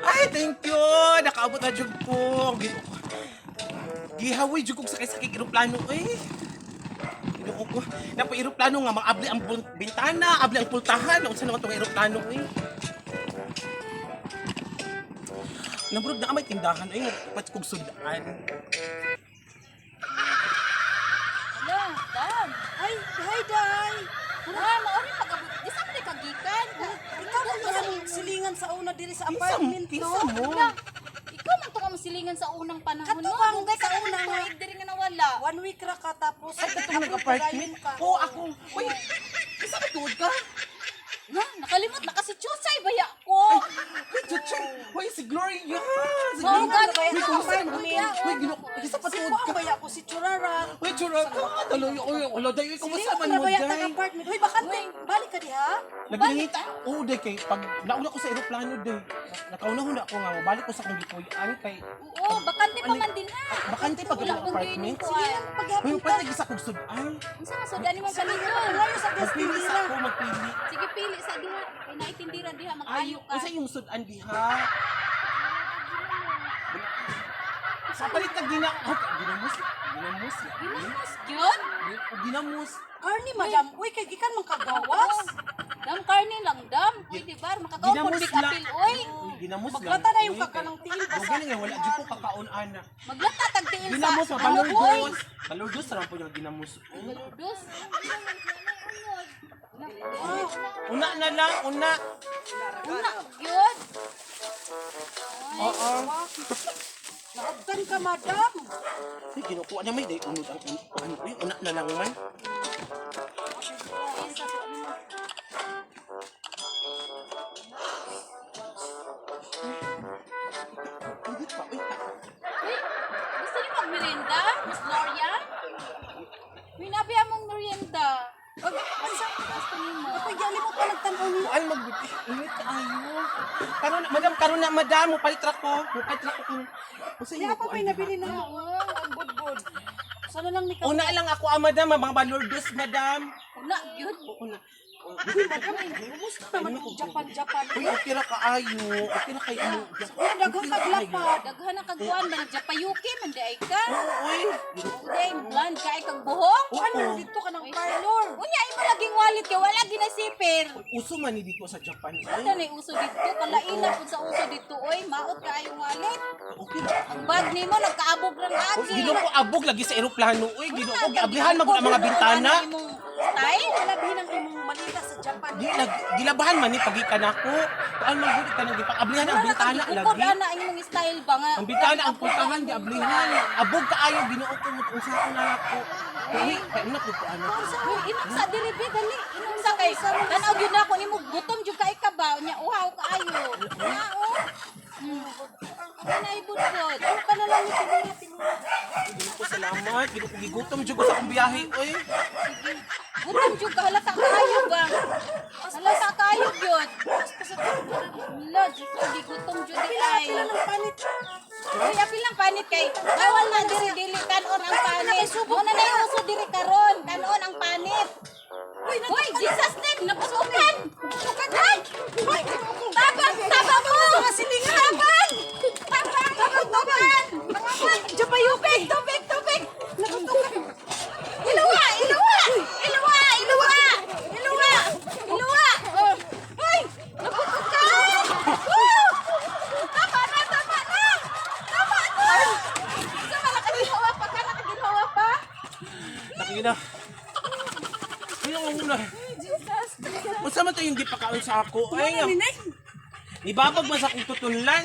Ay, thank you! Nakaabot na jud ko. Gihawi jud kog sakay-sakay eroplano eh. Ginoo ko. Napa eroplano nga maabli ang bintana, abli ang pultahan. Unsa naman tong eroplano eh? Namurog na may tindahan ay pat kog sudan. Hala, Dam. Ay, hi, Day! Ha, maori pag-abot. Di sa man kagikan. Ikaw man to ang silingan sa una diri sa Kinsa, apartment, kinsa no? mo? Hala, ikaw man to ka masilingan sa unang panahon, no? Katubang Dugay sa ka una na nga. tuig diri nga nawala. One week ra ka tapos. Ay, katong nag-apartment? Ka. Oo, ako. Uy, kinsa ka tuod ka? Na, nakalimot na kasi Chusay baya ko. Ay, uy, Chuchay! Uy, si Gloria! Si Oo, Gloria! gano'n Uy, kumusta naman? apartment. Uy, ginoo, kinsa pa Si tuod ko ka? ang baya ko si Churara. Uy, tsura ka! Daloy, uy, wala dayo. Uy, kumusta Silingan man na mo, baya day? tag apartment. Uy, bakante. Balik ka diha. Nagingita? Oo, day, kay pag nauna ko sa eroplano, day. Nakauna-huna ako nga, balik ko sa akong gipuy-an kay Oo, bakante pa man din ha. Bakante pa Wala ganung pang apartment. ginin ko, Sige ay. lang Uy, paghapon ka. pwede sa kong sudan. Unsa nga sudan nimo paliton? Ngayon sa gas Magpili sa tindira. ako, magpili. Sige, pili sa diha. Kay naitindira diha Ay, mag-ayo ka. unsa yung sudan diha? Sa palit na gina, oh, ginamos, ginamos. Ginamos gyud. Ginamos. Karni, madam. Uy, kay gikan man kagawas. Dam karne lang dam. Pwede bar makakaon Ginamos big lang. apil oy. Uy, ginamos lang. Maglata na yung Uy, kakanang tiil ba Dugay na nga, wala jud ko kakaon ana. Maglata tag tiil sa. Ginamos, ano, oy. balurdos. Balurdos ra po yung ginamos. Balurdos. Una na lang, una. Una gyud. Oo. Naabtan ka, madam. Ay, ginukuha na may day unod ang ano, uy, una na lang man. Init pa, uy. Uy, gusto niyo magmerienda, Miss Gloria? Uy, nabi among merienda. Pag, Asa gusto nimo? ako, gialimot pa nagtan-aw ni. Kuan mag init kaayo. Karon madam, karon na madam, mo palit ra ko. Mo palit ra ko kung unsa Kaya imong pa kuan pa'y diha? nabili na mo. Ang budbud. Sana lang ni ka. Una lang ako ah, madam, mga balurdos, madam. Una gyud. Una. Uy, madam, kumusta naman ang Japan-Japan? Uy, okay ra kaayo. Okay ra kay ano. Uy, daghan kaglapat. Daghan na kagkuan man Japayuki man di ay ka. Uy, Di blonde ka ay kag buhok. Ano, dito ka ng parlor. Unya imo laging wallet kay wala ginasipir. Uso man ni dito sa Japan. Ano na uso dito? Kalaina pud sa uso dito oy, maot ka ayong wallet. Okay ra. Ang bag nimo nagkaabog rang Uy, agi. ginoo ko abog lagi sa eroplano. Uy, ginoo ko giablihan man gud ang mga bintana. Imong style. Kalabihin ang imong malita sa Japan. Di lag gilabahan man ni pagikan nako. Kuan man gud kanang gipang-ablihan ang bintana Bukod lagi. ana ang imong style ba nga? Ang bintana ang pultahan giablihan. Abog kaayo Ginoo ko unsa ko na nako. Uy, kay una ko ano. Uy, inom sa diri be dali. Inom sa kay tan-aw gyud na ako nimo gutom jud kay ka ba nya uhaw kaayo. Na oh. Ano na ibudbod? Ano ka na lang ni Tinira, Tinira. Ginoo ko salamat. Ginoo ko gigutom jud ko sa akong biyahe oy. Sige. Gutom jud ka halata kaayo ba? Halata kaayo gyud. Wala, jud ko gigutom jud di Pila ay. pila ng panit. Uy, apil lang panit kay bawal na diri dili kanon ang panit. Mo na nay uso diri karon, kanon ang panit. Uy, Uy, Jesus name, napusukan. Pusukan ay. Tabang, tabang mo. Mga silingan. Tabang. Tabang, Tabang, tabang. tabang. Japayuki. Tubig, tubig, tubig. Iluwa, iluwa. Iluwa, iluwa. Iluwa. Iluwa. Oh. Uy, naputukan. Woo! Tama na, tama na. Tama na. Sa malaki ginawa pa ka, nakaginhawa pa. Nakina. Uy, ang una. Jesus. Unsa man to yung gipakaon sa ako? Ay, Nineng. nibabag man sa akong tutunlan.